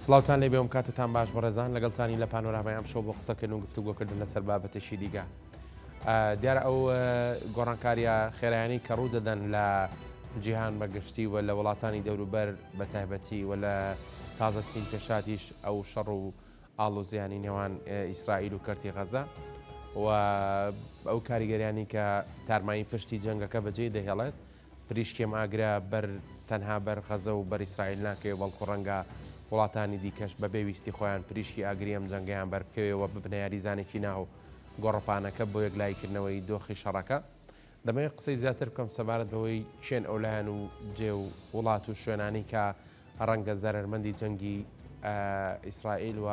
سڵاوتان لێبێ ئەم کاتتان باش بەڕێزان لەگەڵتانی لە پانۆرامای ئەم شەو بۆ قسەکردن و گفتوگۆکردن لەسەر بابەتێکی دیگە دیارە ئەو گۆڕانکاریە خێرایانی کە ڕوو دەدەن لە جیهان بەگشتی و لە وڵاتانی دەوروبەر بە تایبەتی و لە تازەترین پێشاتیش ئەو شەڕ و ئاڵۆزیانی نێوان ئیسرائیل و کەرتی غەزە و ئەو کاریگەریانی کە تارمایی پشتی جەنگەکە بەجێی دەهێڵێت پریشکی ئەم ئاگرە بەر تەنها بەر غەزە و بەر ئیسرائیل ناکەوێ بەڵکو ڕەنگە وڵاتانی دیکەش بەبێ ویستی خۆیان پریشکی ئاگری ئەم جەنگەیان بەر بکەوێ و ببنە یاریزانێکی ناو گۆڕەپانەکە بۆ یەکلاییکردنەوەی دۆخی شەڕەکە. دەمەوێت قسەی زیاتر بکەم سەبارەت بەوەی کێن ئەو لایەن و جێ و وڵات و شوێنانی کە ڕەنگە زەرەرمەندی جەنگی ئیسرائیل و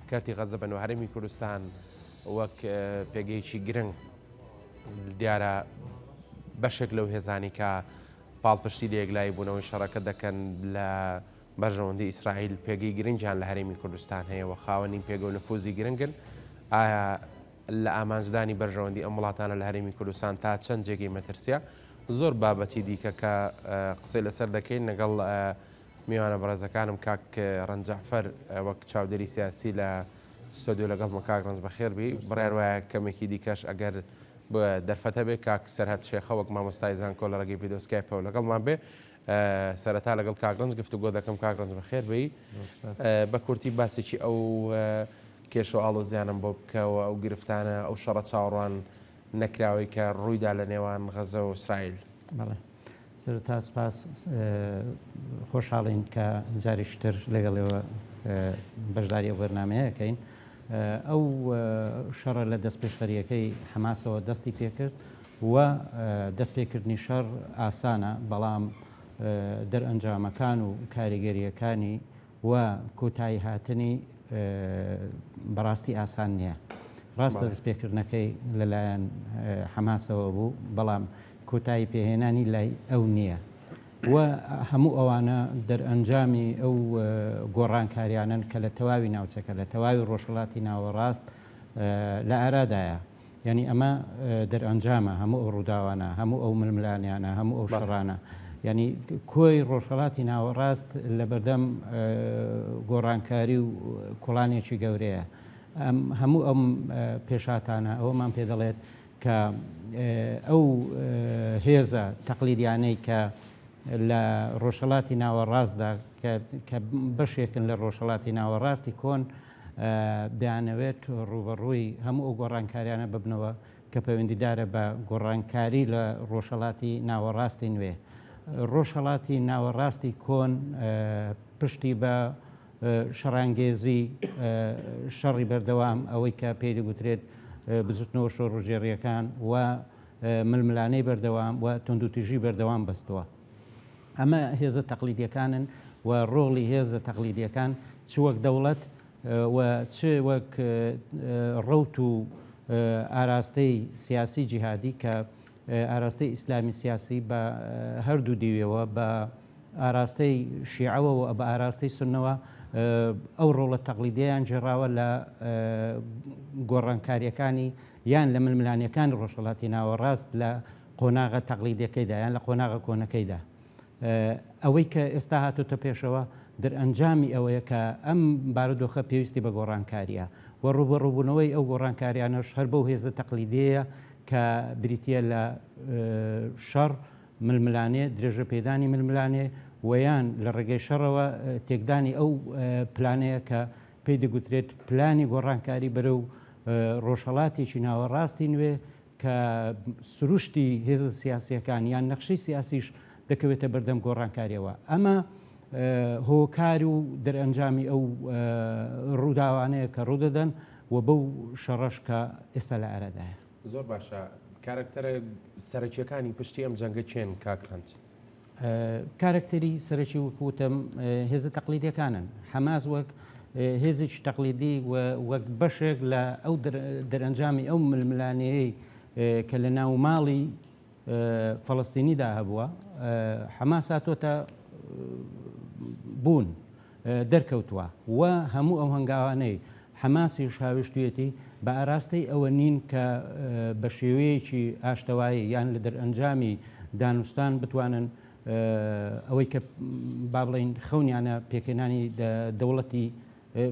کەرتی غەزە بن و هەرێمی کوردستان وەک پێگەیەکی گرنگ دیارە بەشێک لەو هێزانی کە پاڵپشتی لە یەکلایی بوونەوەی شەڕەکە دەکەن لە بەرژەوەندی ئیسرائیل پێگەی گرنگیان لە هەرێمی کوردستان هەیە و خاوەنی پێگە و نفوزی گرنگن ئایا لە ئامانجدانی بەرژەوەندی ئەم وڵاتانە لە هەرێمی کوردستان تا چەند جێگەی مەترسیە زۆر بابەتی دیکە کە قسەی لەسەر دەکەین لەگەڵ میوانە بەڕێزەکانم کاک ڕەنج جەعفەر وەک چاودێری سیاسی لە ستۆدیۆ لەگەڵمە. کاک ڕەنج بەخێربێی. بڕیار وایە کەمێکی دیکەش ئەگەر دەرفەت هەبێ کاک سەرهەد شێخە وەک مامۆستای زانکۆ لە ڕێگەی ڤیدیۆ سکایپەوە لەگەڵمان بێ. سەرەتا لەگەڵ کاک ڕەنج گفتوگۆ دەکەم. کاک ڕەنج بەخێر بێی. بە کورتی باسێکی ئەو کێشە و ئاڵۆزیانەم بۆ بکەوە، ئەو گرفتانە، ئەو شەڕە چاوەڕوان نەکراوەی کە ڕوویدا لە نێوان غەزە و ئیسرائیل. بەڵێ سەرەتا سپاس، خۆشحاڵین کە جارێکی تر لەگەڵ ئێوە بەشداری ئەو بەرنامەیە ئەکەین. ئەو شەڕە لە دەستپێشخەرییەکەی حەماسەوە دەستی پێکرد و دەستپێکردنی شەڕ ئاسانە، بەڵام دەرئەنجامەکان و کاریگەرییەکانی و کۆتایی هاتنی بەڕاستی ئاسان نییە. ڕاستە دەستپێکردنەکەی لەلایەن حەماسەوە بوو، بەڵام کۆتایی پێهێنانی لای ئەو نییە و هەموو ئەوانە دەرئەنجامی ئەو گۆڕانکاریانەن کە لە تەواوی ناوچەکە، لە تەواوی ڕۆژهەڵاتی ناوەڕاست لە ئارادایە. یانی ئەمە دەرئەنجامە هەموو ئەو ڕووداوانە، هەموو ئەو ململانێیانە، هەموو ئەو شەڕانە. یانی کۆی ڕۆژهەڵاتی ناوەڕاست لەبەردەم گۆڕانکاری و کوڵانێکی گەورەیە. هەموو ئەم پێشهاتانە ئەوەمان پێ دەڵێت کە ئەو هێزە تەقلیدیانەی کە لە ڕۆژهەڵاتی ناوەڕاستدا کە بەشێکن لە ڕۆژهەڵاتی ناوەڕاستی کۆن دەیانەوێت ڕووبەڕووی هەموو ئەو گۆڕانکاریانە ببنەوە کە پەیوەندیدارە بە گۆڕانکاری لە ڕۆژهەڵاتی ناوەڕاستی نوێ. ڕۆژهەڵاتی ناوەڕاستی کۆن پشتی بە شەڕانگێزی، شەڕی بەردەوام، ئەوەی کە پێی دەگوترێت بزوتنەوە شۆڕشگێڕییەکان و ململانێی بەردەوام و توندوتیژی بەردەوام بەستووە. ئەمە هێزە تەقلیدیەکانن و ڕۆڵی هێزە تەقلیدیەکان چ وەک دەوڵەت و چ وەک ڕەوت و ئاراستەی سیاسی جیهادی کە ئاراستەی ئیسلامی سیاسی بە هەردوو دیوێوە بە ئاراستەی شیعەوە و بە ئاراستەی سوننەوە ئەو ڕۆڵە تەقلیدیەیان گێڕاوە لە گۆڕانکاریەکانی یان لە ململانێکانی ڕۆژهەڵاتی ناوەڕاست لە قۆناغە تەقلیدیەکەیدا یان لە قۆناغە کۆنەکەیدا. ئەوەی کە ئێستا هاتۆتە پێشەوە دەرئەنجامی ئەوەیە کە ئەم بارودۆخە پێویستی بە گۆڕانکارییە و ڕووبەڕووبوونەوەی ئەو گۆڕانکاریانەش هەر بەو هێزە تەقلیدیەیە کە بریتییە لە شەڕ، ململانێ، درێژەپێدانی ململانێ و یان لە ڕێگەی شەڕەوە تێکدانی ئەو پلانەیە کە پێی دەگوترێت پلانی گۆڕانکاری بەرەو ڕۆژهەڵاتێکی ناوەڕاستی نوێ کە سروشتی هێزە سیاسییەکان یان نەخشەی سیاسیش دەکەوێتە بەردەم گۆڕانکارییەوە. ئەمە هۆکار و دەرئەنجامی ئەو ڕووداوانەیە کە ڕوودەدەن و بەو شەڕەش کە ئێستا لە ئارادایە. زۆر باشە کارەکتەرە سەرەکیەکانی پشتی ئەم جەنگە کێن کاک ڕەنج؟ کارەکتەری سەرەکی وەک وتم هێزە تەقلیدیەکانن. حەماس وەک هێزێکی تەقلیدی و وەک بەشێک لە ئەو دەرئەنجامی ئەو ململانێیەی کە لە ناو ماڵی فەڵەستینیدا هەبووە، حەماس هاتۆتە بوون. دەرکەوتووە و هەموو ئەو هەنگاوانەی حەماسیش هاوێشتوویەتی بە ئاراستەی ئەوە نین کە بە شێوەیەکی ئاشتەوایی یان لە دەرئەنجامی دانوستان بتوانن ئەوەی کە با بڵێین خەونیانە پێکهێنانی دەوڵەتی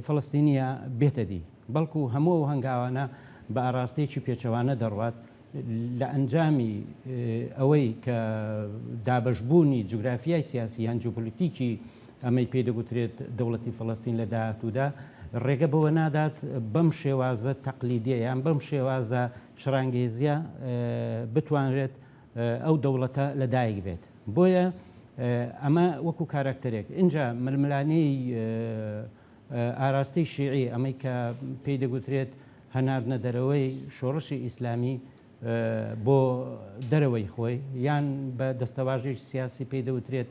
فەڵەستینییە بێتە دی، بەڵکو هەموو ئەو هەنگاوانە بە ئاڕاستەیەکی پێچەوانە دەڕوات، لە ئەنجامی ئەوەی کە دابەشبوونی جوگرافیای سیاسی یان جیۆپۆلیتیکی ئەمەی پێی دەگوترێت دەوڵەتی فەڵەستین لە داهاتوودا ڕێگە بەوە نادات بەم شێوازە تەقلیدیە یان بەم شێوازە شەڕانگێزیە بتوانرێت ئەو دەوڵەتە لە دایک بێت. بۆیە ئەمە وەکو کاراکتەرێک ئینجا ململانێی ئاراستەی شیعی ئەمەی کە پێی دەگوترێت هەناردنە دەرەوەی شۆڕشی ئیسلامی بۆ دەرەوەی خۆی یان بە دەستەواژەی سیاسی پێی دەوترێت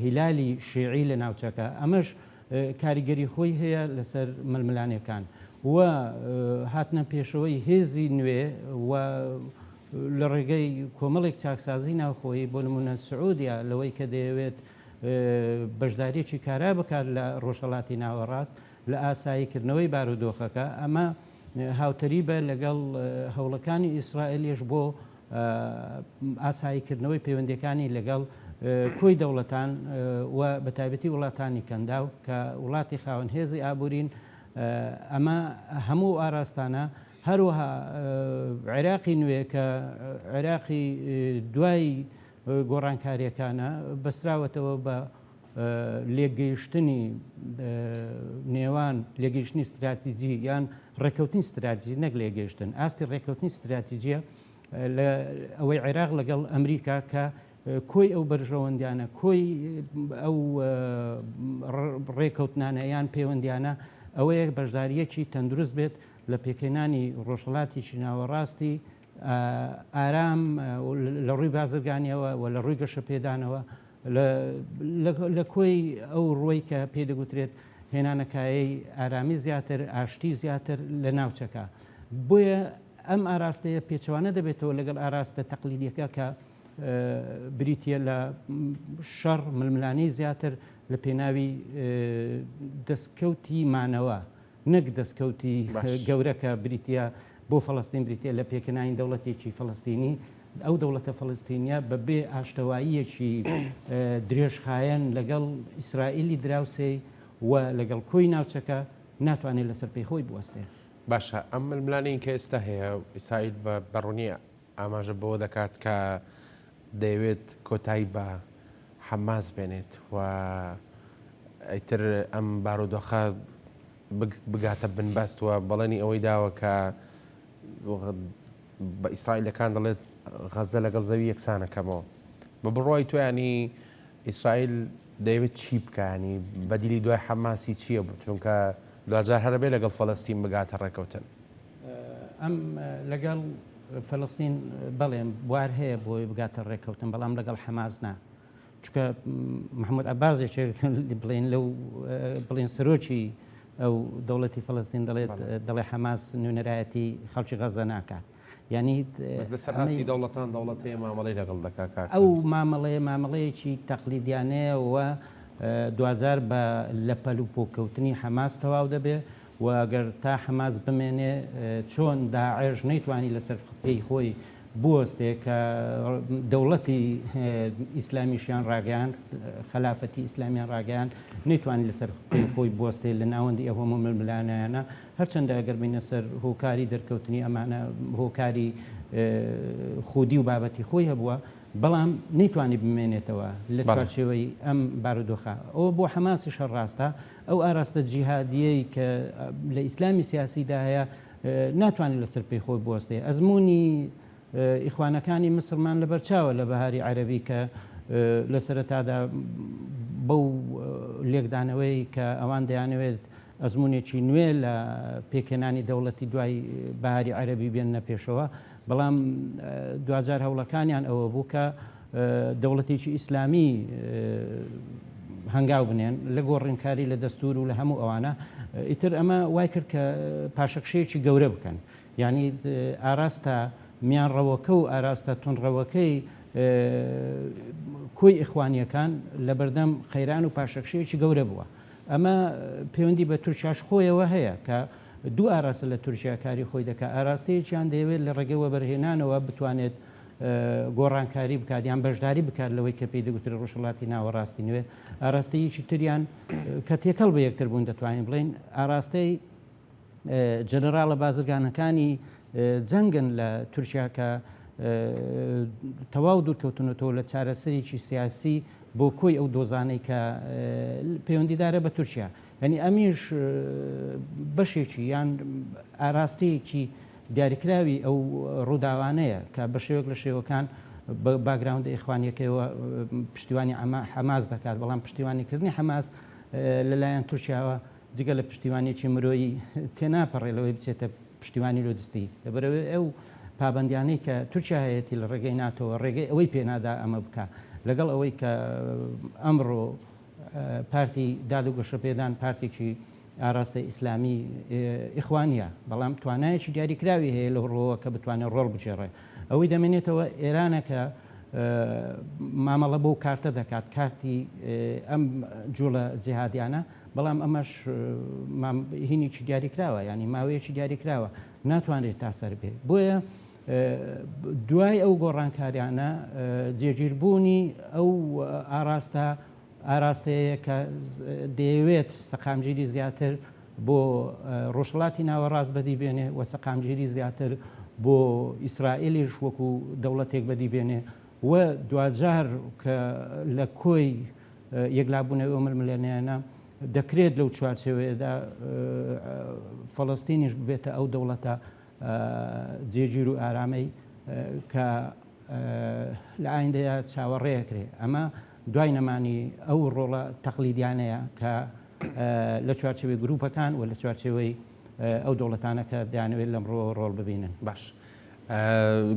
هیلالی شیعی لە ناوچەکە ئەمەش کاریگەری خۆی هەیە لەسەر ململانێکان و هاتنە پێشەوەی هێزی نوێ و لە ڕێگەی کۆمەڵێک چاکسازی ناوخۆیی بۆ نمونە سعودیا لەوەی کە دەیەوێت بەشداریەکی کارا بکات لە ڕۆژهەڵاتی ناوەڕاست لە ئاساییکردنەوەی بارودۆخەکە، ئەمە هاوتەریبە لەگەڵ هەوڵەکانی ئیسرائیلیش بۆ ئاساییکردنەوەی پەیوەندیەکانی لەگەڵ کۆی دەوڵەتان و بەتایبەتی وڵاتانی کەنداو کە وڵاتی خاوەن هێزی ئابوورین، ئەمە هەموو ئاراستانە هەروەها عێراقی نوێ کە عێراقی دوای گۆڕانکارییەکانە بەستراوەتەوە بە لێکگەیشتنی نێوان لێگەیشتنی ستراتیجی یان ڕێککەوتنی ستراتیجی نەک لێگەیشتن ئاستی ڕێککەوتنی ستراتیجیە لە ئەوەی عێراق لەگەڵ ئەمریکا کە کۆی ئەو بەرژەوەندیانە کۆی ئەو ڕێککەوتنانە یان پەیوەندیانە ئەوەیە بەشداریەکی تەندروست بێت لە پێکهێنانی ڕۆژهەڵاتێکی ناوەڕاستی ئارام لە ڕووی بازرگانیەوە و لە ڕووی گەشەپێدانەوە لە کۆی ئەو ڕووەی کە پێی دەگوترێت هێنانەکایەی ئارامی زیاتر، ئاشتی زیاتر لە ناوچەکە. بۆیە ئەم ئاراستەیە پێچەوانە دەبێتەوە لەگەڵ ئاراستە تەقلیدیەکە کە بریتیە لە شەڕ، ململانێی زیاتر لە پێناوی دەستکەوتی مانەوە. نەک دەستکەوتی گەورە کە بریتیە بۆ فەڵەستین بریتیە لە پێکهێنانی دەوڵەتێکی فەڵەستینی، ئەو دەوڵەتە فەڵەستینیە بە بێ ئاشتەواییەکی درێژخایەن لەگەڵ ئیسرائیلی دراوسێی و لەگەڵ کۆی ناوچەکە ناتوانێت لەسەر پێی خۆی بوەستێ. باشە ئەم ململانێی کە ئێستا هەیە ئیسرائیل بە ڕوونی ئاماژە بەوە دەکات کە دەیەوێت کۆتایی بە حەماس بێنێت و ئیتر ئەم بارودۆخە بگاتە بنبەست و بەڵێنی ئەوەی داوە کە بە ئیسرائیلەکان دەڵێت غەزە لەگەڵ زەوی یەکسانەکەمەوە. بە بڕوای تۆ ینی ئیسرائیل دەیەوێت چی بکانی بەدیلی دوای حەماسی چییە بوو چونکە دواجار هەرەبێ لەگەڵ فەلەستین بگاتە ڕێکەوتن. ئەم لەگەڵ فەلەستین بەڵێ بوار هەیە بۆی بگاتە ڕێککەوتن، بەڵام لەگەڵ حەماس نا. چونکە محەممەد عەباس یەکێک بڵێن لەو بڵێن سەرۆکی ئەو دەوڵەتی فەلەستین دەڵێت دەڵێ حەماس نوێنەرایەتی خەڵکی غەزە ناکات. یعنی بەس لەسەر ئاستی دەوڵەتان دەوڵەت هەیە مامەڵەی لەگەڵ دەکات کاک ئەو مامەڵەیە مامەڵەیەکی تەقلیدیانەیە و دواجار بە لە پەل و پۆکەوتنی حەماس تەواو دەبێ و گەر تا حەماس بمێنێ چۆن داعش نەیتوانی لەسەر پێی خۆی بوەستێ کە دەوڵەتی ئیسلامیشیان ڕاگەیاند، خەلافەتی ئیسلامیان ڕاگەیاند، نەیتوانی لەسەر پێی خۆی بوەستێ لە ناوەندی ئەو هەموو ململانێیانە، هەرچەندە گەر بینە سەر هۆکاری دەرکەوتنی ئەمانە هۆکاری خودی و بابەتی خۆی هەبووە، بەڵام نەیتوانی بمێنێتەوە لە چوارچێوەی ئەم بارودۆخە. ئەوە بۆ حەماسیش هەر ڕاستە، ئەو ئاراستە جیهادییەی کە لە ئیسلامی سیاسیدا هەیە ناتوانێت لەسەر پێی خۆی بوەستێ. ئەزموونی ئیخوانەکانی میسرمان لەبەرچاوە لە بەهاری عەرەبی کە لە سەرەتادا بەو لێکدانەوەی کە ئەوان دەیانەوێت ئەزموونێکی نوێ لە پێکهێنانی دەوڵەتی دوای بەهاری عەرەبی بێننە پێشەوە، بەڵام دواجار هەوڵەکانیان ئەوە بوو کە دەوڵەتێکی ئیسلامی هەنگاو بنێن لە گۆڕینکاری لە دەستور و لە هەموو ئەوانە، ئیتر ئەمە وای کرد کە پاشەکشەیەکی گەورە بکەن، یانی ئاراستە میانڕەوەکە و ئاراستە توندڕەوەکەی کۆی ئیخوانییەکان لەبەردەم قەیران و پاشەکشەیەکی گەورە بووە. ئەمە پەیوەندی بە تورکیاش خۆیەوە هەیە کە دوو ئاراستە لە تورکیا کاری خۆی دەکات، ئاراستەیەکیان دەیەوێت لە ڕێگەی وەبەرهێنانەوە بتوانێت گۆڕانکاری بکات یان بەشداری بکات لەوەی کە پێی دەگوترێت ڕۆژهەڵاتی ناوەڕاستی نوێ، ئاراستەیەکی تریان کە تێکەڵ بە یەکتر بوون دەتوانین بڵێین ئاراستەی جەنەراڵە بازرگانەکانی جەنگن لە تورکیا کە تەواو دوورکەوتونەتەوە لە چارەسەرێکی سیاسی بۆ کۆی ئەو دۆزانەی کە پەیوەندیدارە بە تورکیا. یانی ئەمیش بەشێکی یان ئاراستەیەکی دیاریکراوی ئەو ڕووداوانەیە کە بە شێوەک لە شێوەکان بە باگراوندە ئیخوانیەکەیەوە پشتیوانی حەماس دەکات، بەڵام پشتیوانیکردنی حەماس لەلایەن تورکیاوە جگە لە پشتیوانیەکی مرۆیی تێناپەڕێ لەوەی بچێتە پشتیوانی لۆجستی، لەبەرئەوەی ئەو پابەندیانەی کە تورکیا هەیەتی لە ڕێگەی ناتۆوە ڕێگەی ئەوەی پێنادا ئەمە بکا، لەگەڵ ئەوەی کە ئەمڕۆ پارتی داد و گەشەپێدان پارتێکی ئاراستەی ئیسلامی ئیخوانیە، بەڵام توانایەکی دیاریکراوی هەیە لەو ڕووەوە کە بتوانێت ڕۆڵ بگێڕێ. ئەوەی دەمێنێتەوە ئێرانە کە مامەڵە بەو کارتە دەکات، کارتی ئەم جوڵە جیهادیانە، بەڵام ئەمەش هینێکی دیاریکراوە، یانی ماوەیەکی دیاریکراوە، ناتوانرێت تا سەر بێ. بۆیە دوای ئەو گۆڕانکاریانە جێگیربوونی ئەو ئاراستە ئاراستەیە کە دەیەوێت سەقامگیری زیاتر بۆ ڕۆژهەڵاتی ناوەڕاست بەدی بێنێ و سەقامگیری زیاتر بۆ ئیسرائیلیش وەکو دەوڵەتێک بەدی بێنێ و دواجار کە لە کۆی یەکلابوونەوەی ئەو ململانێیانە دەکرێت لەو چوارچێوەیەدا فەڵەستینیش ببێتە ئەو دەوڵەتە جێگیر و ئارامەی کە لە ئایندەیا چاوەڕێ ئەکرێ. ئەمە دوای نەمانی ئەو ڕۆڵە تەقلیدیانەیە کە لە چوارچێوەی گروپەکان و لە چوارچێوەی ئەو دەوڵەتانە کە دەیانەوێت لەمڕۆوە ڕۆڵ ببینن. باش.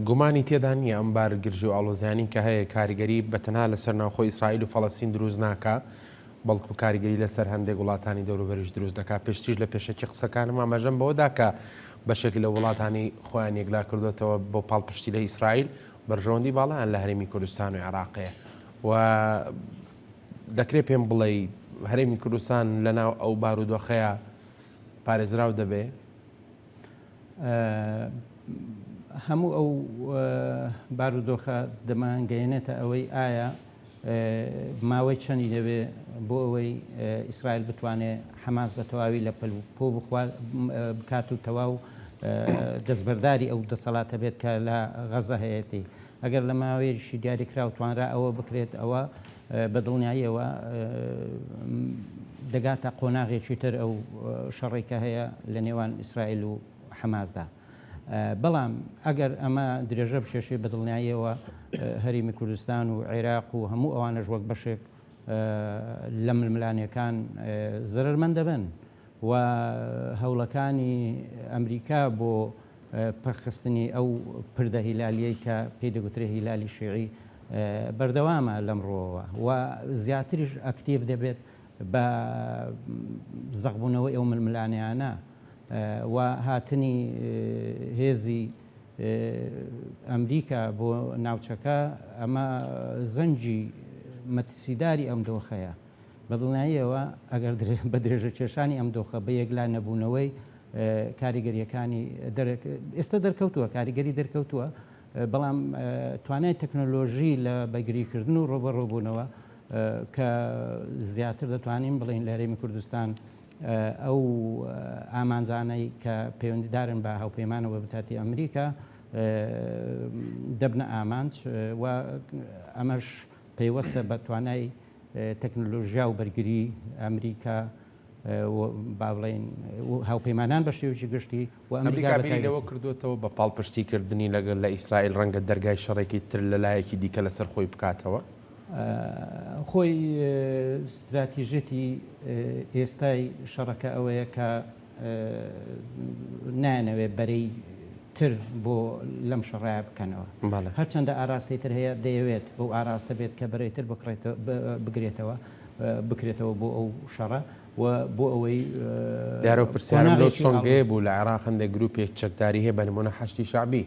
گومانی تێدا نییە ئەم بارگرژی و ئاڵۆزیانەی کە هەیە کاریگەری بە تەنها لەسەر ناوخۆی ئیسرائیل و فەڵەستین دروست ناکا، بەڵکو کاریگەری لەسەر هەندێک وڵاتانی دەوروبەریش دروست دەکات. پێشتریش لە پێشەکی قسەکانم ئاماژەم بەوە دا کە بەشێک لە وڵاتانی خۆیان یەکلا کردوێتەوە بۆ پاڵپشتی لە ئیسرائیل، بەرژەوەندی باڵایان لە هەرێمی کوردستان و عێراق هەیە و دەکرێت پێم بڵێی هەرێمی کوردستان لەناو ئەو بارودۆخەیە پارێزراو دەبێ؟ هەموو ئەو بارودۆخە دەمانگەیەنێتە ئەوەی ئایا ماوەی چەندی دەوێ بۆ ئەوەی ئیسرائیل بتوانێ حەماس بە تەواوی لە پەل و پۆ بکات و تەواو دەستبەرداری ئەو دەسەڵاتە بێت کە لە غەزە هەیەتی. ئەگەر لە ماوەیەکی دیاریکراو توانرا ئەوە بکرێت ئەوە بە دڵنیاییەوە دەگاتە قۆناغێکی تر ئەو شەڕەی کە هەیە لە نێوان ئیسرائیل و حەماسدا. بەڵام ئەگەر ئەمە درێژە بکێشێ بە دڵنیاییەوە هەرێمی کوردستان و عێراق و هەموو ئەوانەش وەک بەشێک لە ململانێکان زەرەرمەند دەبن و هەوڵەکانی ئەمریکا بۆ پەکخستنی ئەو پردە هیلالیەی کە پێی دەگوترێ هیلالی شیعی بەردەوامە لەم ڕووەوە و زیاتریش ئەکتیڤ دەبێت بە زەقبوونەوەی ئەو ململانێیانە و هاتنی هێزی ئەمریکا بۆ ناوچەکە، ئەمە زەنگی مەترسیداری ئەم دۆخەیە. بە دڵنیاییەوە ئەگەر بە درێژەکێشانی ئەم دۆخە بە یەکلا نەبوونەوەی کاریگەرییەکانی ئێستا دەرکەوتووە، کاریگەری دەرکەوتووە، بەڵام توانای تەکنۆلۆژی لە بەگریکردن و ڕووبەڕووبوونەوە کە زیاتر دەتوانین بڵێین لە هەرێمی کوردستان ئەو ئامانجانەی کە پەیوەندیدارن بە هاوپەیمانەوە بەتاتی ئەمریکا دەبنە ئامانج و ئەمەش پەیوەستە بە توانای تەکنۆلۆژیا و بەرگری ئەمریکا با بڵێین هاوپەیمانان بە شێوەیەکی گشتی و ئەمریکا بیری لەوە کردوێتەوە بە پاڵپشتیکردنی لەگەڵ لە ئیسرائیل ڕەنگە دەرگای شەڕێکی تر لە لایەکی دیکە لەسەر خۆی بکاتەوە؟ خۆی ستراتیژیەتی ئێستای شەڕەکە ئەوەیە کە نایانەوێت بەرەی تر بۆ لەم شەڕایە بکەنەوە. هەرچەندە ئاراستەی تر هەیە دەیەوێت بەو ئاراستە بێت کە بەرەی تر بگرێتەوە بکرێتەوە بۆ ئەو شەڕە و بۆ ئەوەی دیارە پرسیارم لەو سۆنگەیە بوو لە عێراق هەندێک گروپێک چەکداری هەیە بە نمونە حەشدی شەعبی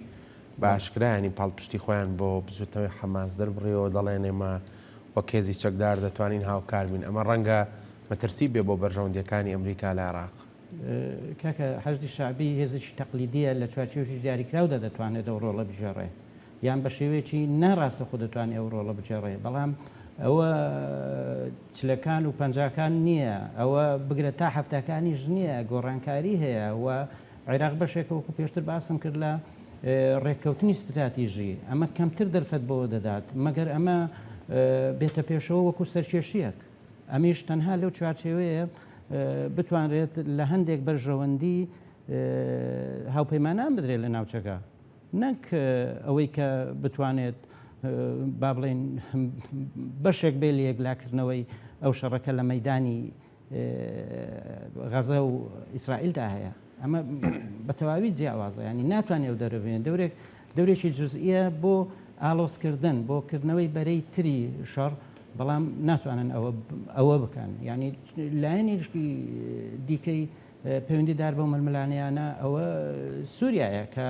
بە ئاشکرا یانی پاڵپشتی خۆیان بۆ بزوتنەوەی حەماس دەربڕیەوە دەڵێن ئێمە وەک هێزی چەکدار دەتوانین هاوکار بین ئەمە ڕەنگە مەترسی بێ بۆ بەرژەوەندیەکانی ئەمریکا لە عێراق. کاکە حەشدی شەعبی هێزێکی تەقلیدیە لە چوارچێوەکی دیاریکراودا دەتوانێت ئەو ڕۆڵە بگێڕێ. یان بە شێوەیەکی ناڕاستەخۆ دەتوانێت ئەو ڕۆڵە بگێڕێ، بەڵام ئەوە چلەکان و پەنجاکان نییە، ئەوە بگرە تا حەفتاکانیش نییە، گۆڕانکاری هەیە و عێراق بەشێکە وەکو پێشتر باسم کرد لە ڕێککەوتنی ستراتیژی، ئەمە کەمتر دەرفەت بەوە دەدات، مەگەر ئەمە بێتە پێشەوە وەکو سەرکێشییەک، ئەمیش تەنها لەو چوارچێوەیە بتوانرێت لە هەندێک بەرژەوەندی هاوپەیمانان بدرێت لە ناوچەکە. نەک ئەوەی کە بتوانێت با بڵێین بەشێک بێ لە یەکلاکردنەوەی ئەو شەڕەکە لە مەدانی غەزە و ئیسرائیلدا هەیە. ئەمە بە تەواوی جیاوازە، ینی ناتوانێت ئەو دەرەبێن دەورێک دەورێکی جزئیە بۆ ئالۆزکردن بۆ کردنەوەی بەرەی تری شەڕ، بەڵام ناتوانن ئەوە ئەوە بکەن. ینی لایەنێکی دیکەی پەیوەندیدار بەو ململانێیانە ئەوە سووریایە کە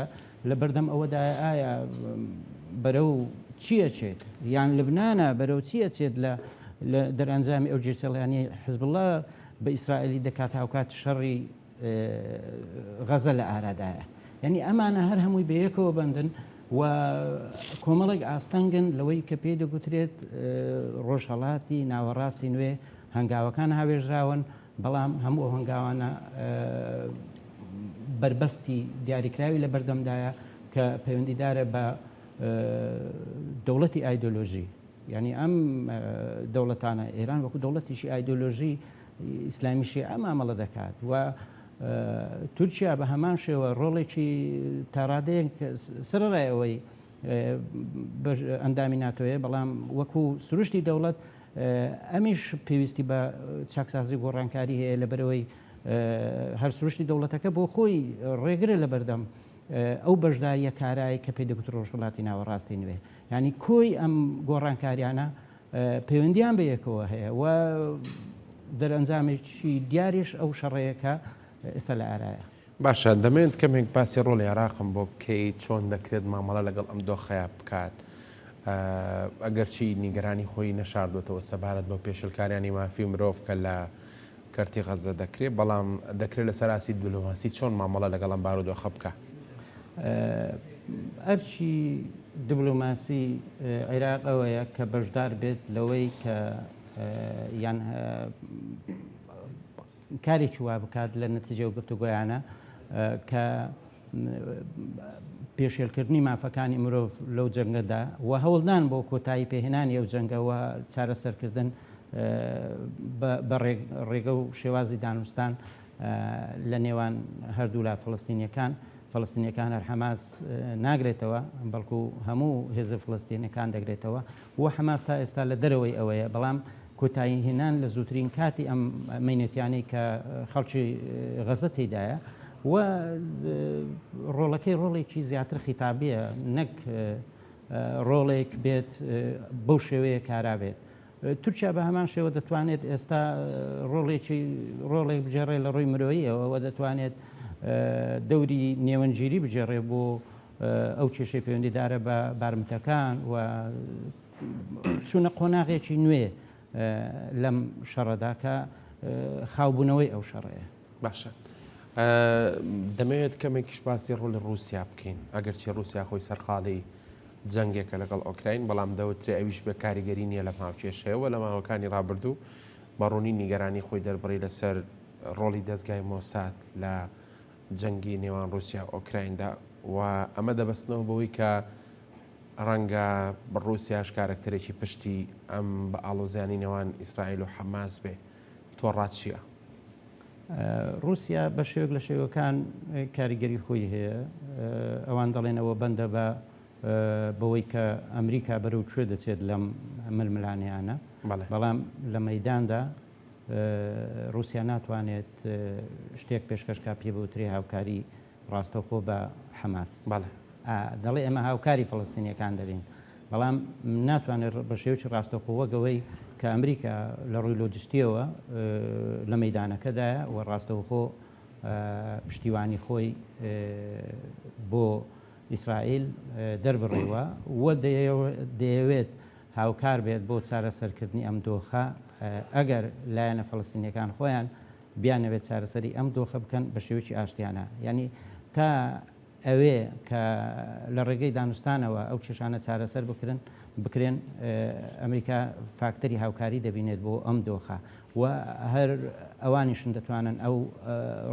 لە بەردەم ئەوەدایە ئایا بەرەو چی ئەچێت یان لبنانە بەرەو چی ئەچێت لە لە دەرئەنجامی ئەو گێچەڵیانەی حزبوڵا بە ئیسرائیلی دەکات هاوکات شەڕی غەزە لە ئارادایە. یعنی ئەمانە هەر هەمووی بەیەکەوە بەندن و کۆمەڵێک ئاستەنگن لەوەی کە پێی دەگوترێت ڕۆژهەڵاتی ناوەڕاستی نوێ هەنگاوەکان هاوێژراون بەڵام هەموو ئەو هەنگاوانە بەربەستی دیاریکراوی لە بەردەمدایە کە پەیوەندیدارە بە دەوڵەتی ئایدۆلۆژی. یانی ئەم دەوڵەتانە، ئێران وەکو دەوڵەتێکی ئایدۆلۆژی ئیسلامی شیعە مامەڵە دەکات و تورکیا بە هەمان شێوە ڕۆڵێکی تاڕادەیەک سەرەڕای ئەوەی ئەندامی ناتۆیە، بەڵام وەکو سروشتی دەوڵەت ئەمیش پێویستی بە چاکسازی و گۆڕانکاری هەیە، لەبەرئەوەی هەر سروشتی دەوڵەتەکە بۆ خۆی ڕێگرە لەبەردەم ئەو بەشدارییە کارایەی کە پێی دەگوترێت ڕۆژهەڵاتی ناوەڕاستی نوێ. یانی کۆی ئەم گۆڕانکاریانە پەیوەندییان بە یەکەوە هەیە و دەرئەنجامێکی دیاریش ئەو شەڕەیە کە ئێستا لە ئارایە. باشە دەمەوێت کەمێک باسی ڕۆڵی عێراقم بۆ بکەیت، چۆن دەکرێت مامەڵە لەگەڵ ئەم دۆخەیا بکات؟ ئەگەرچی نیگەرانی خۆی نەشاردووەتەوە سەبارەت بەو پێشلکاریانی مافی مرۆڤ کە لە کەرتی غەززە دەکرێت، بەڵام دەکرێت لەسەر ئاستی دبلۆماسی چۆن مامەڵە لەگەڵ ئەم بارودۆخە بکا؟ ئەرکی دبلۆماسی عێراق ئەوەیە کە بەشدار بێت لەوەی کە یان کارێکی وا بکات لە نەتیجەی ئەو گفتوگۆیانە کە پێشێلکردنی مافەکانی مرۆڤ لەو جەنگەدا و هەوڵدان بۆ کۆتایی پێهێنانی ئەو جەنگە و چارەسەرکردن بە ڕێگە و شێوازی دانوستان لە نێوان هەردوولا فلستینیەکان فلستینیەکان هەر حەماس ناگرێتەوە بەڵکو هەموو هێزە فلستینەکان دەگرێتەوە و حەماس تا ئێستا لە دەرەوەی ئەوەیە بەڵام کۆتایی هێنان لە زووترین کاتی ئەم مەینەتیانەی کە خەڵکی غەزە تێیدایە و ڕۆڵەکەی ڕۆڵێکی زیاتر خیتابیە نەک ڕۆڵێک بێت بەو شێوەیە کارا بێت. تورکیا بە هەمان شێوە دەتوانێت ئێستا ڕۆڵێکی ڕۆڵێک بگێڕێ لە ڕووی مرۆییەوە و دەتوانێت دەوری نێوەندگیری بگێڕێ بۆ ئەو کێشەی پەیوەندیدارە بە بارمتەکان و چوونە قۆناغێکی نوێ لەم شەڕەدا کە خاوبوونەوەی ئەو شەڕەیە. باشە دەمەوێت کەمێکیش باسی ڕۆڵی ڕووسیا بکەین، ئەگەرچی ڕووسیا خۆی سەرقاڵی جەنگێکە لەگەڵ ئۆکراین، بەڵام دەوترێ ئەویش بێ کاریگەری نییە لەم هاوکێشەیەوە. لە ماوەکانی ڕابردوو بە ڕوونی نیگەرانی خۆی دەربڕی لەسەر ڕۆڵی دەزگای مۆساد لە جەنگی نێوان ڕووسیا و ئۆکرایندا و ئەمە دەبەستنەوە بەوەی کە ڕەنگە ڕووسیاش کارەکتەرێکی پشتی ئەم بە ئاڵۆزیانی نێوان ئیسرائیل و حەماس بێ. تۆ ڕات چییە؟ ڕووسیا بە شێوەیەک لە شێوەکان کاریگەری خۆی هەیە. ئەوان دەڵێن ئەوە بەندە بە بەوەی کە ئەمریکا بەرەو کوێ دەچێت لەم ململانێیانە. بەڵام لە مەیداندا ڕووسیا ناتوانێت شتێک پێشکەش کا پێ بوترێ هاوکاری ڕاستەوخۆ بە حەماس. دەڵێ ئێمە هاوکاری فەڵەستینیەکان دەبین، بەڵام ناتوانێت بە شێوەیەکی ڕاستەوخۆ وەک ئەوەی کە ئەمریکا لە ڕووی لۆجستیەوە لە مەیدانەکەدایە و ڕاستەوخۆ پشتیوانی خۆی بۆ ئیسرائیل دەربڕیوە و دەیەوێت هاوکار بێت بۆ چارەسەرکردنی ئەم دۆخە ئەگەر لایەنە فەڵەستینیەکان خۆیان بیانەوێت چارەسەری ئەم دۆخە بکەن بە شێوەیەکی ئاشتیانە یانی تا. ئەوێ کە لە ڕێگەی دانوستانەوە ئەو کێشانە چارەسەر بکرن بکرێن، ئەمریکا فاکتەری هاوکاری دەبینێت بۆ ئەم دۆخە و هەر ئەوانیشن دەتوانن ئەو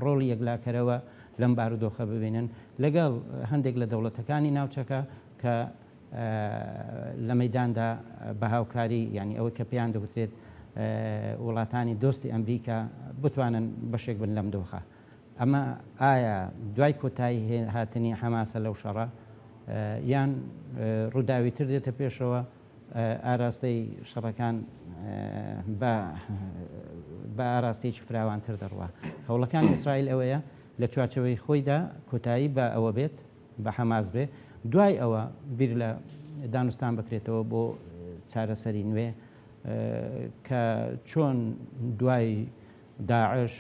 ڕۆڵی یەکلاکەرەوە لەم بارودۆخە ببینن لەگەڵ هەندێک لە دەوڵەتەکانی ناوچەکە کە لە مەیداندا بە هاوکاری یانی ئەوەی کە پێیان دەگوترێت وڵاتانی دۆستی ئەمریکا بتوانن بەشێک بن لەم دۆخە. ئەمە ئایا دوای کۆتایی هاتنی حەماسە لەو شەڕە یان ڕووداوی تر دێتە پێشەوە ئاراستەی شەڕەکان بە بە ئاراستەیەکی فراوانتر دەڕوا. هەوڵەکانی ئیسرائیل ئەوەیە لە چوارچێوەی خۆیدا کۆتایی بە ئەوە بێت بە حەماس بێ، دوای ئەوە بیر لە دانوستان بکرێتەوە بۆ چارەسەری نوێ کە چۆن دوای داعش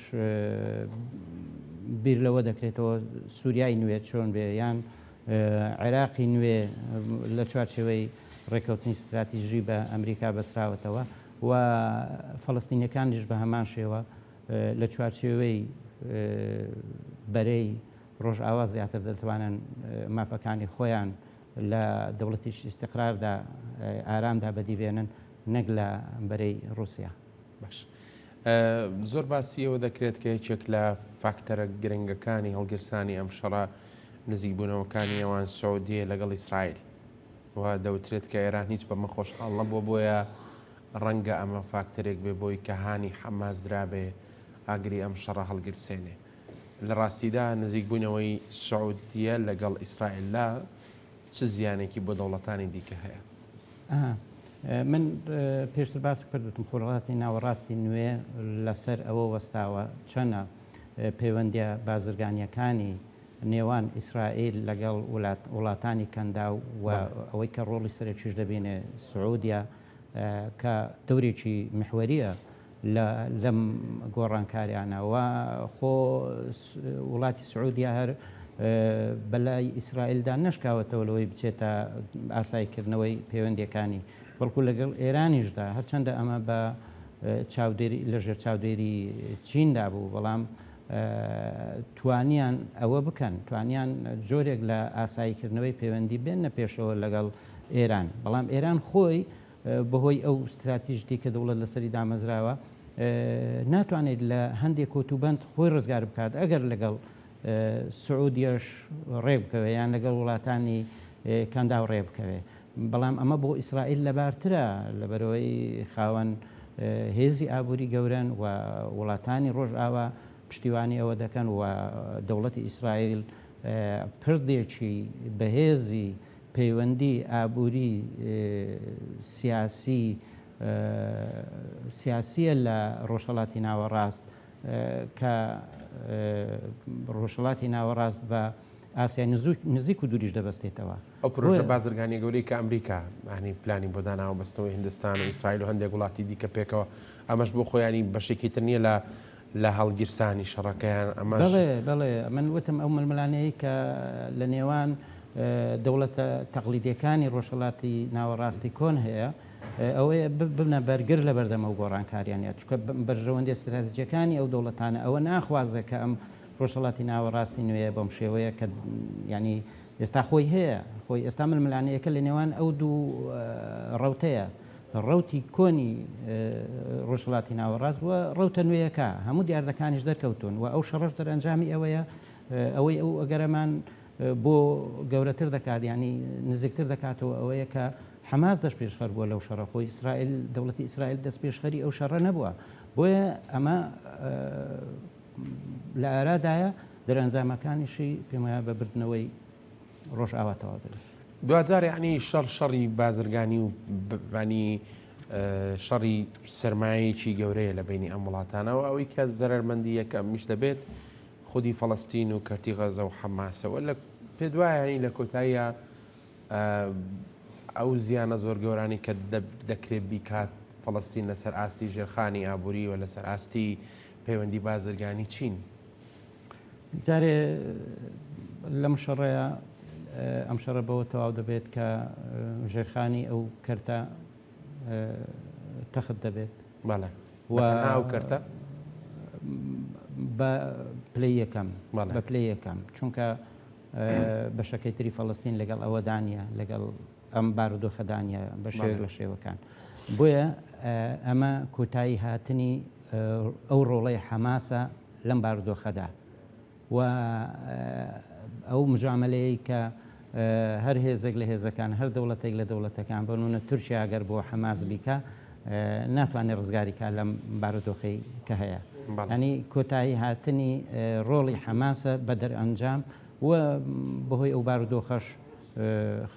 بیر لەوە دەکرێتەوە سووریای نوێ چۆن بێ یان عێراقی نوێ لە چوارچێوەی ڕێککەوتنی ستراتیژی بە ئەمریکا بەسراوەتەوە و فەڵستینەکانیش بە هەمان شێوە لە چوارچێوەی بەرەی ڕۆژئاوا زیاتر دەتوانن مافەکانی خۆیان لە دەوڵەتێکی ئیستیقراردا ئارامدا بەدی بێنن نەک لە بەرەی ڕووسیا. باش زۆر باسی ئەوە دەکرێت کە یەکێک لە فاکتەرە گرنگەکانی هەڵگیرسانی ئەم شەڕە نزیکبوونەوەکانی نێوان سعودیە لەگەڵ ئیسرائیل و دەوترێت کە ئێران هیچ بەمە خۆشحاڵ نەبووە بۆیە ڕەنگە ئەمە فاکتەرێک بێ بۆی کە هانی حەماس درابێ ئاگری ئەم شەڕە هەڵگیرسێنێ. لە ڕاستیدا نزیکبوونەوەی سعودیە لەگەڵ ئیسرائیلدا چ زیانێکی بۆ دەوڵەتانی دیکە هەیە؟ من پێشتر باسم کرد وتم خۆرهەڵاتی ناوەڕاستی نوێ لەسەر ئەوە وەستاوە چەنە پەیوەندیە بازرگانیەکانی نێوان ئیسرائیل لەگەڵ وڵاتانی کەنداو و ئەوەی کە ڕۆڵی سەرەکیش دەبینێ سعودیە کە دەورێکی محوەریە لە لەم گۆڕانکاریانە و خۆ وڵاتی سعودیا هەر بەلای ئیسرائیلدا نەشکاوەتەوە لەوەی بچێتە ئاساییکردنەوەی پەیوەندیەکانی بەڵکو لەگەڵ ئێرانیشدا هەرچەندە ئەمە بە چاودێری لەژێر چاودێری چیندا بوو بەڵام توانیان ئەوە بکەن توانیان جۆرێک لە ئاساییکردنەوەی پەیوەندی بێنە پێشەوە لەگەڵ ئێران بەڵام ئێران خۆی بەهۆی ئەو ستراتیژتەی کە دەوڵەت لەسەری دامەزراوە ناتوانێت لە هەندێک کۆتوبەند خۆی ڕزگار بکات ئەگەر لەگەڵ سعودیەش ڕێک بکەوێت یان لەگەڵ وڵاتانی کەنداو ڕێ بکەوێت بەڵام ئەمە بۆ ئیسرائیل لەبارترە لەبەرەوەی خاوەن هێزی ئابووری گەورەن و وڵاتانی ڕۆژئاوا پشتیوانی ئەوە دەکەن و دەوڵەتی ئیسرائیل پردێکی بەهێزی پەیوەندی ئابووری سیاسی سیاسیە لە ڕۆژهەڵاتی ناوەڕاست کە ڕۆژهەڵاتی ناوەڕاست بە ئاسیای نزیک و دووریش دەبەستێتەوە. ئەو پرۆژە بازرگانیە گەورەی کە ئەمریکا یانی پلانی بۆ داناوە بەستنەوەی هندستان و ئیسرائیل و هەندێک وڵاتی دیکە پێکەوە ئەمەش بۆ خۆیانی بەشێکی تر نییە لە لە هەڵگیرسانی شەڕەکەیان ئەمەش. بەڵێ بەڵێ من وتم ئەو ململانێیەی کە لە نێوان دەوڵەتە تەقلیدیەکانی ڕۆژهەڵاتی ناوەڕاستی کۆن هەیە ئەوەیە ببنە بەرگر لە بەردەم ئەو گۆڕانکاریانە چونکە بەرژەوەندیە ستراتیجیەکانی ئەو دەوڵەتانە ئەوە ناخوازێ کە ئەم ڕۆژهەڵاتی ناوەڕاستی نوێیە بەم شێوەیە کە یانی ئێستا خۆی هەیە خۆی ئێستا ململانێیەکە لە نێوان ئەو دوو ڕەوتەیە ڕەوتی کۆنی ڕۆژهەڵاتی ناوەڕاست و ڕەوتە نوێیەکە هەموو دیاردەکانیش دەرکەوتوون و ئەو شەڕەش دەرئەنجامی ئەوەیە ئەوەی ئەو ئەگەرەمان بۆ گەورەتر دەکات یانی نزیکتر دەکاتەوە ئەوەیە کە حەماس دەست پێشخەر بووە لەو شەڕە خۆی ئیسرائیل دەوڵەتی ئیسرائیل دەست پێشخەری ئەو شەڕە نەبووە بۆیە ئەمە لە ئارادایە دەرئەنجامەکانیشی پێم وایە بە بردنەوەی ڕۆژئاوا تەواو دەبێت. دواجار یەعنی شەڕ شەڕی بازرگانی و ینی شەڕی سەرمایەیەکی گەورەیە لە بینی ئەم وڵاتانەوە ئەوەی کە زەرەرمەندی یەکەمیش دەبێت خودی فەڵەستین و کەرتی غەزە و حەماسەوە لە پێت وایە یانی لە کۆتاییا ئەو زیانە زۆر گەورانی کە دەکرێت بیکات فەڵەستین لەسەر ئاستی ژێرخانی ئابووری و لەسەر ئاستی پەیوەندی بازرگانی چین؟ جارێ لەم شەڕەیە ئەم شەڕە بەوە تەواو دەبێت کە ژێرخانی ئەو کەرتە تەخت دەبێت. بەڵێ و تەنها ئەو کەرتە؟ بە پلەی یەکەم بە پلەی یەکەم چونکە. بەشەکەی تری فەڵەستین لەگەڵ ئەوەدا نییە، لەگەڵ ئەم بارودۆخەدا نییە بە شێوەیەک لە شێوەکان. بۆیە ئەمە کۆتایی هاتنی ئەو ڕۆڵەی حەماسە لەم بارودۆخەدا و ئەو مجامەلەیەی کە هەر هێزێک لە هێزەکان، هەر دەوڵەتێک لە دەوڵەتەکان، بۆ نموونە تورکیا گەر بۆ حەماس بیکا ناتوانێت ڕزگاری کا لەم بارودۆخەی کە هەیە. یانی کۆتایی هاتنی ڕۆڵی حەماسە بە دەرئەنجام و بەهۆی ئەو بارودۆخەش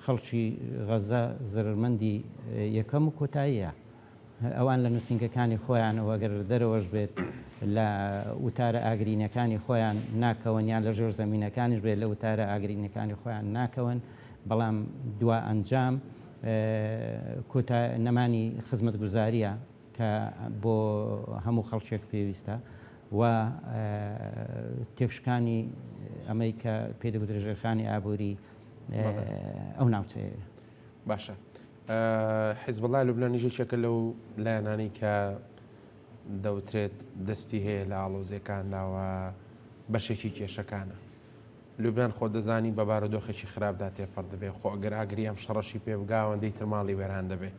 خەڵکی غەزە زەرەرمەندی یەکەم و کۆتاییە. ئەوان لە نووسینگەکانی خۆیانەوە گەر لە دەرەوەش بێت لە وتارە ئاگرینەکانی خۆیان ناکەون یان لە ژێر زەمینەکانیش بێت لە وتارە ئاگرینەکانی خۆیان ناکەون، بەڵام دوا ئەنجام کۆتا نەمانی خزمەتگوزارییە کە بۆ هەموو خەڵکێک پێویستە و تێکشکانی ئەمەی کە پێی دەگوترێت ژێرخانی ئابووری ئەو ناوچەیە. باشە حیزبوڵای لوبنانیش یەکێکە لەو لایەنانەی کە دەوترێت دەستی هەیە لە ئاڵۆزیەکاندا و بەشێکی کێشەکانە. لوبنان خۆ دەزانی بە بارودۆخێکی خراپدا تێپەڕ دەبێ، خۆ ئەگەر ئاگری ئەم شەڕەشی پێ بگا ئەوەندەی تر ماڵی وێران دەبێ.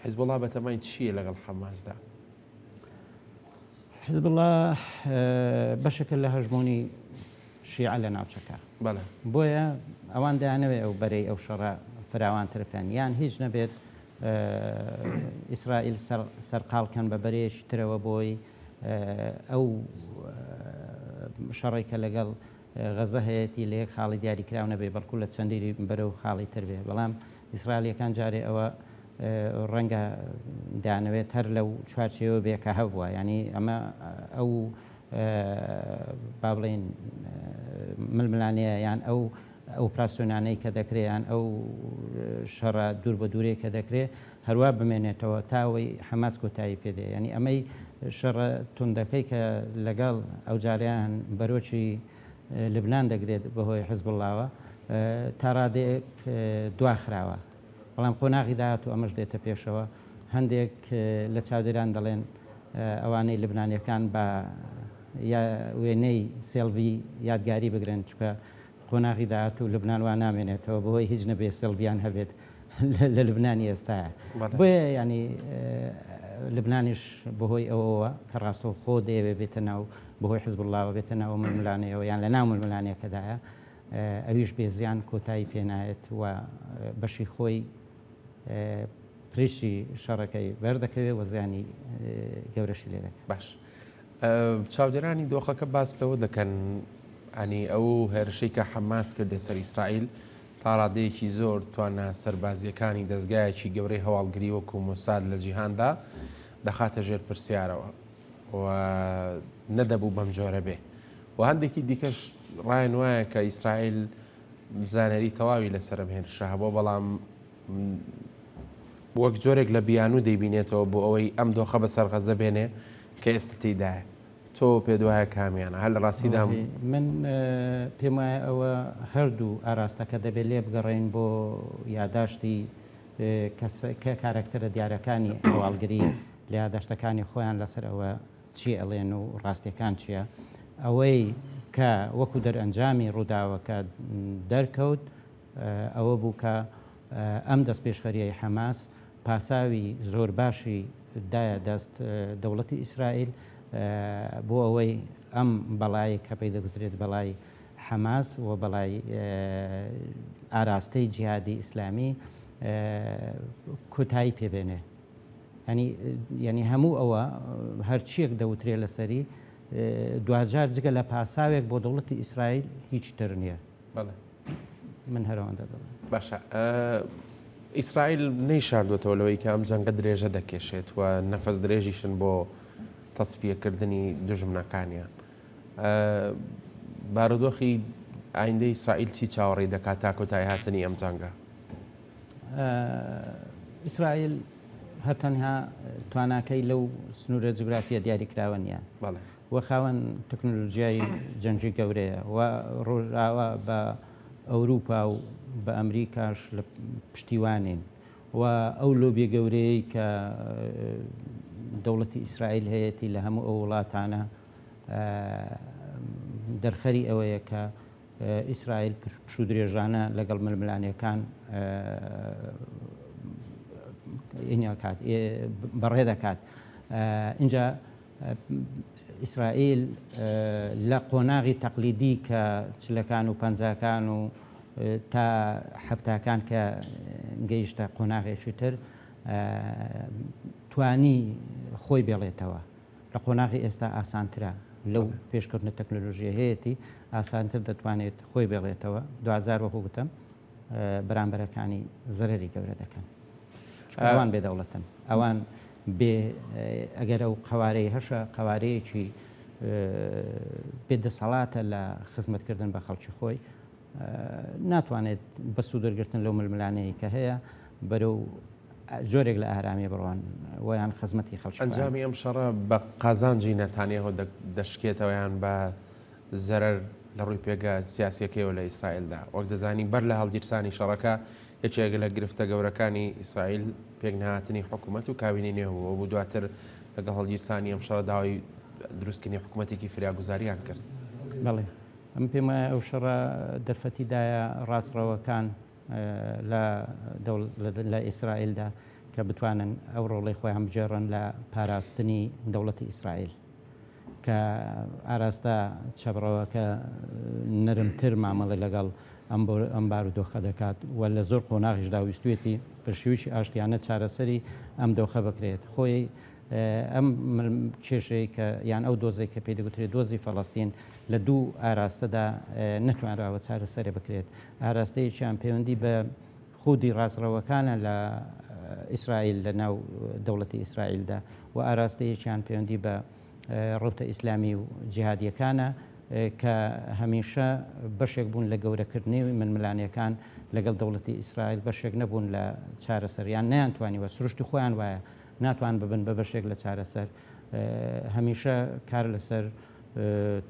حیزبوڵا بەتەمای چییە لەگەڵ حەماسدا؟ حیزبوڵا بەشێکە لە هەژموونی شیعە لە ناوچەکە. بەڵێ. بۆیە ئەوان دەیانەوێت ئەو بەرەی ئەو شەڕە فراوانتر بکەن یان هیچ نەبێت ئیسرائیل سەرقاڵ کەن بە بەرەیەکی ترەوە بۆی ئەو شەڕێک کە لەگەڵ غەزە هەیەتی لە یەک خاڵی دیاریکراو نەبێ بەڵکو لە چەندین بەرە و خاڵی تر بێ بەڵام ئیسرائیلیەکان جارێ ئەوە ڕەنگە دەیانەوێت هەر لەو چوارچێوە بێ کە هەبووە یعنی ئەمە ئەو با بڵێین ململانێیە یان ئەو ئۆپراسیۆنانەی کە دەکرێ یان ئەو شەڕە دوور بە دوورەی کە دەکرێ هەروا بمێنێتەوە تا ئەوەی حەماس کۆتایی پێ دێ یانی ئەمەی شەڕە توندەکەی کە لەگەڵ ئەوجارەیان بەرۆکی لبنان دەگرێت بەهۆی حزبوڵڵاوە تا ڕادەیەک دواخراوە بەڵام قۆناغی داهاتوو ئەمەش دێتە پێشەوە هەندێک لە چاودێران دەڵێن ئەوانەی لبنانیەکان بە وێنەی سێڵڤی یادگاری بگرن چونکە قۆناغی داهاتوو لبنان وا نامێنێتەوە بەهۆی هیچ نەبێ سێڵڤیان هەبێت لە لبنانی ئێستاە بۆیە ینی لبنانیش بەهۆی ئەوەوە کە ڕاستەوخۆ دەیەوێ بێتە ناو بەهۆی حزبوڵڵاوە بێتە ناو ململانێیەوە یان لە ناو ململانێکەدایە ئەویش بێ زیان کۆتایی پێنایەت و بەشی خۆی پریشی شەڕەکەی بەردەکەوێت و زیانی گەورەشی لێ دەکات. باش چاودێرانی دۆخەکە باس لەوە دەکەن ئەنی ئەو هێرشەی کە حەماس کردە سەر ئیسرائیل تا ڕادەیەکی زۆر توانا سەربازیەکانی دەزگایەکی گەورەی هەواڵگری وەکو مۆساد لە جیهاندا دەخاتە ژێر پرسیارەوە و نەدەبوو بەم جۆرە بێ و هەندێکی دیکەش ڕایان وایە کە ئیسرائیل زانیاری تەواوی لەسەر ئەم هێرشە هەبووە، بەڵام وەک جۆرێک لە بیانوو دەیبینێتەوە بۆ ئەوەی ئەم دۆخە بەسەر غەزە بێنێ کە ئێستا تێیدایە. تۆ پێت وایە کامیانە؟ هەر لە ڕاستیدا من پێم وایە ئەوە هەردوو ئاراستەکە دەبێت لێبگەڕێین بۆ یاداشتی کە کارەکتەرە دیارەکانی هەواڵگری لە یاداشتەکانی خۆیان لەسەر ئەوە چی ئەڵێن و ڕاستیەکان چیە؟ ئەوەی کە وەکو دەرئەنجامی ڕووداوەکە دەرکەوت ئەوە بوو کە ئەم دەستپێشخەریەی حەماس پاساوی زۆر باشی دایە دەست دەوڵەتی ئیسرائیل بۆ ئەوەی ئەم بەڵای کە پێی دەگوترێت بەڵای حەماس و بەڵای ئاراستەی جیهادی ئیسلامی کۆتایی پێبێنێ. یانی یانی هەموو ئەوە هەرچیەک دەوترێ لەسەری دواجار جگە لە پاساوێک بۆ دەوڵەتی ئیسرائیل هیچ تر نییە. بەڵێ. من هەرەوەندە دەڵێم. باشە ئیسرائیل نەیشاردوێتەوە لەوەی کە ئەم جەنگە درێژە دەکێشێت و نەفەس درێژیشن بۆ تەسفیەکردنی دوژمنەکانیان. بارودۆخی ئایندەی ئیسرائیل چی چاوەڕێی دەکات تا کۆتایی هاتنی ئەم جەنگە؟ ئیسرائیل هەر تەنها تواناکەی لەو سنوورە جوگرافیە دیاریکراوە نییە و خاوەن تەکنۆلۆژیای جەنگی گەورەیە و ڕۆژئاوا بە ئەوروپا و بە ئەمریکاش لە پشتیوانین و ئەو لۆبیە گەورەیەی کە دەوڵەتی ئیسرائیل هەیەتی لە هەموو ئەو وڵاتانە دەرخەری ئەوەیە کە ئیسرائیل پشوودرێژانە لەگەڵ ململانێکان کات بەڕێ دەکات. ئینجا ئیسرائیل لە قۆناغی تەقلیدی کە چلەکان و پەنجاکان و تا حەفتاکان کە گەیشتە قۆناغێکی تر توانی خۆی بێڵێتەوە. لە قۆناغی ئێستا ئاسانترە لەو پێشکەوتنە تەکنۆلۆژیە هەیەتی ئاسانتر دەتوانێت خۆی بێڵێتەوە دوجار وەکو گوتم بەرامبەرەکانی زەرەری گەورە دەکەن ئەوان بێ دەوڵەتن ئەوان بێ ئەگەر ئەو قوارەی هەشە قوارەیەکی بێ دەسەڵاتە لە خزمەتکردن بە خەڵکی خۆی ناتوانێت بە سوودوەرگرتن لەو ململانێیەی کە هەیە بەرەو جۆرێک لە ئارامی بڕۆن و یان خزمەتی خەڵکی خۆیان. ئەنجامی ئەم شەڕە بە قازانجی نەتانیاهۆ دەشکێتەوە یان بە زەرەر لە ڕووی پێگە سیاسییەکەیەوە لە ئیسرائیلدا؟ وەک دەزانین بەر لە هەڵگیرسانی شەڕەکە یەکێک لە گرفتە گەورەکانی ئیسرائیل پێکنەهاتنی حکوومەت و کابینەی نوێ بوو و دواتر لەگەڵ هەڵگیرسانی ئەم شەڕە داوای دروستکردنی حکوومەتێکی فریاگوزاریان کرد. بەڵێ. ئەمن پێم وایە ئەو شەڕە دەرفەتی دایە ڕاستڕەوەکان لە لە ئیسرائیلدا کە بتوانن ئەو ڕۆڵەی خۆیان بگێڕن لە پاراستنی دەوڵەتی ئیسرائیل کە ئاراستە چەپڕەوەکە نەرمتر مامەڵە لەگەڵ ئەم بارودۆخە دەکات و لە زۆر قۆناغیشدا ویستوێتی بە شێوەیەکی ئاشتیانە چارەسەری ئەم دۆخە بکرێت خۆی ئەم کێشەی کە یان ئەو دۆزەی کە پێی دەگوترێت دۆزی فەڵەستین لە دوو ئاراستەدا نەتوانراوە چارەسەرێ بکرێت. ئاراستەیەکیان پەیوەندی بە خودی ڕاستڕەوەکانە لە ئیسرائیل لە ناو دەوڵەتی ئیسرائیلدا و ئاراستەیەکیان پەیوەندی بە ڕەوتە ئیسلامی و جیهادیەکانە کە هەمیشە بەشێک بوون لە گەورەکردنی ململانێکان لەگەڵ دەوڵەتی ئیسرائیل بەشێک نەبوون لە چارەسەر یان نەیانتوانیوە سروشتی خۆیان وایە ناتوان ببن بە بەشێک لە چارەسەر، هەمیشە کار لەسەر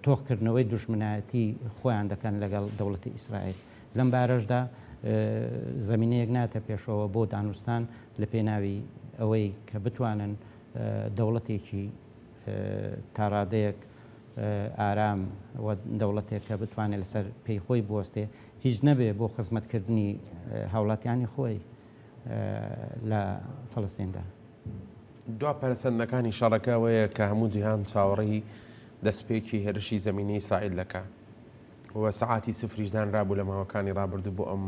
تۆخکردنەوەی دوژمنایەتی خۆیان دەکەن لەگەڵ دەوڵەتی ئیسرائیل. لەم بارەشدا زەمینەیەک نایەتە پێشەوە بۆ دانوستان لە پێناوی ئەوەی کە بتوانن دەوڵەتێکی تاڕادەیەک ئارام و دەوڵەتێک کە بتوانێت لەسەر پێی خۆی بوەستێ هیچ نەبێ بۆ خزمەتکردنی هاوڵاتیانی خۆی. لە فەڵەستیندا. دوا پەرەسەندنەکانی شەڕەکە ئەوەیە کە هەموو جیهان چاوەڕێی دەستپێکی هێرشی زەمینی ئیسرائیل دەکا و سەعاتی سفریش دانرابوو لە ماوەکانی ڕابردوو بۆ ئەم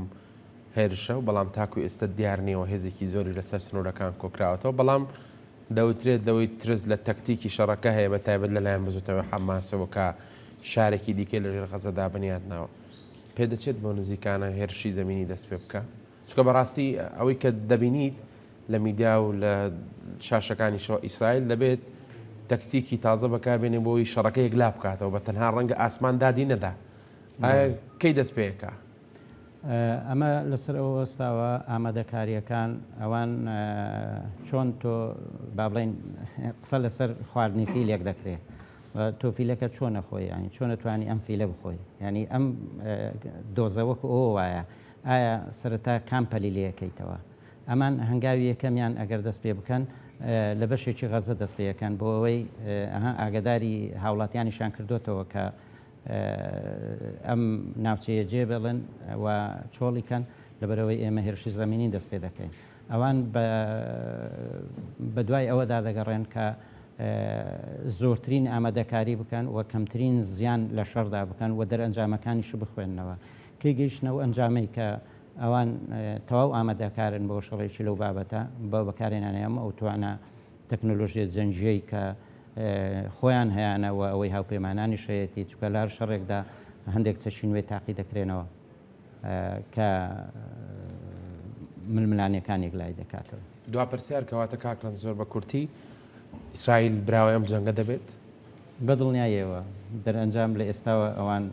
هێرشە و بەڵام تاکو ئێستا دیار نییە و هێزێکی زۆری لەسەر سنوورەکان کۆکراوەتەوە بەڵام دەوترێت لەوەی ترس لە تەکتیکی شەڕەکە هەیە بە تایبەت لەلایەن بزوتنەوەی حەماسەوە کە شارێکی دیکەی لەژێر غەزەدا بنیات ناوە پێدەچێت بۆ نزیکانە هێرشی زەمینی دەست پێ بکە چونکە بەڕاستی ئەوەی کە دەبینیت لە میدیا و لە شاشەکانیشەوە ئیسرائیل دەبێت تەکتیکی تازە بەکاربێنێ بۆی شەڕەکە یەکلا بکاتەوە بە تەنها ڕەنگە ئاسمان دادی نەدا کەی دەست پێەکە؟ ئەمە لەسەر ئەوە وەستاوە ئامادەکاریەکان ئەوان چۆن تۆ با بڵێین قسە لەسەر خواردنی فیلێک دەکرێت تۆ فیلەکە چۆنە خۆی ینی چۆنە توانی ئەم فیلە بخۆی ینی ئەم دۆزە وەکو ئەوە وایە ئایا سەرەتا کام پەلی لێ ئەکەیتەوە؟ ئەمان هەنگاوی یەکەمیان ئەگەر دەست پێ بکەن لە بەشێکی غەزە دەست پێ ئەکەن بۆ ئەوەی ئەها ئاگەداری هاوڵاتیانیشیان کردۆتەوە کە ئەم ناوچەیە جێ بێڵن و چۆڵی کەن لەبەرئەوەی ئێمە هێرشی زەمینی دەست پێ دەکەین. ئەوان بە دوای ئەوەدا دەگەڕێن کە زۆرترین ئامادەکاری بکەن و کەمترین زیان لە شەڕدا بکەن و دەرئەنجامەکانیش بخوێننەوە. کەی گەیشتنە ئەو ئەنجامەی کە ئەوان تەواو ئامادەکارن بۆ شەڕێکی لەو بابەتە بە بەکارهێنانی ئەم ئەو توانا تەکنۆلۆژیە جەنگیەی کە خۆیان هەیانە و ئەوەی هاوپەیمانانیش هەیەتی، چونکە لە هەر شەڕێکدا هەندێک چەکی نوێ تاقی دەکرێنەوە کە ململانێکان یەکلایی دەکاتەوە. دوا پرسیار کەواتە کاک ڕەنج زۆر بە کورتی، ئیسرائیل براوەی ئەم جەنگە دەبێت؟ بە دڵنیاییەوە، دەرئەنجام لە ئێستاوە ئەوان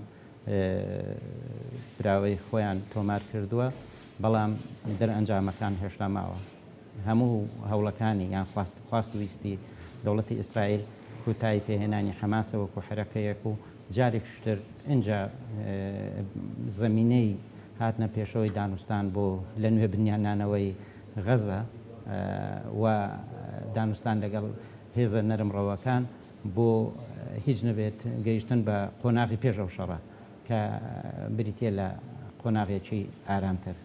براوەی خۆیان تۆمار کردووە، بەڵام دەرئەنجامەکان هێشتا ماوە. هەموو هەوڵەکانی یان خواست خواست و ویستی دەوڵەتی ئیسرائیل کوتایی پێهێنانی حەماسە وەکو حەرەکەیەک و جارێکیش تر ئینجا زەمینەی هاتنە پێشەوەی دانوستان بۆ لە نوێ بنیاننانەوەی غەزە و دانوستان لەگەڵ هێزە نەرمڕەوەکان بۆ هیچ نەبێت گەیشتن بە قۆناغی پێش ئەو شەڕە. کە بریتییە لە قۆناغێکی ئارامتر.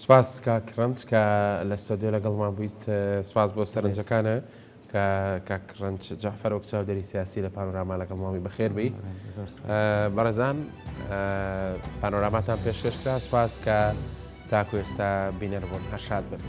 سپاس کاک ڕەنج کە لە ستۆدیۆ لەگەڵمان بوویت، سپاس بۆ سەرنجەکانە کە کاک ڕەنج جەعفەر وەک چاودێری سیاسی لە پانۆراما لەگەڵمان بووی، بەخێر بێی. بەڕێزان پانۆراماتان پێشکەش کرا، سپاس کە تاکو ئێستا بینەر بوون، هەر شاد بن.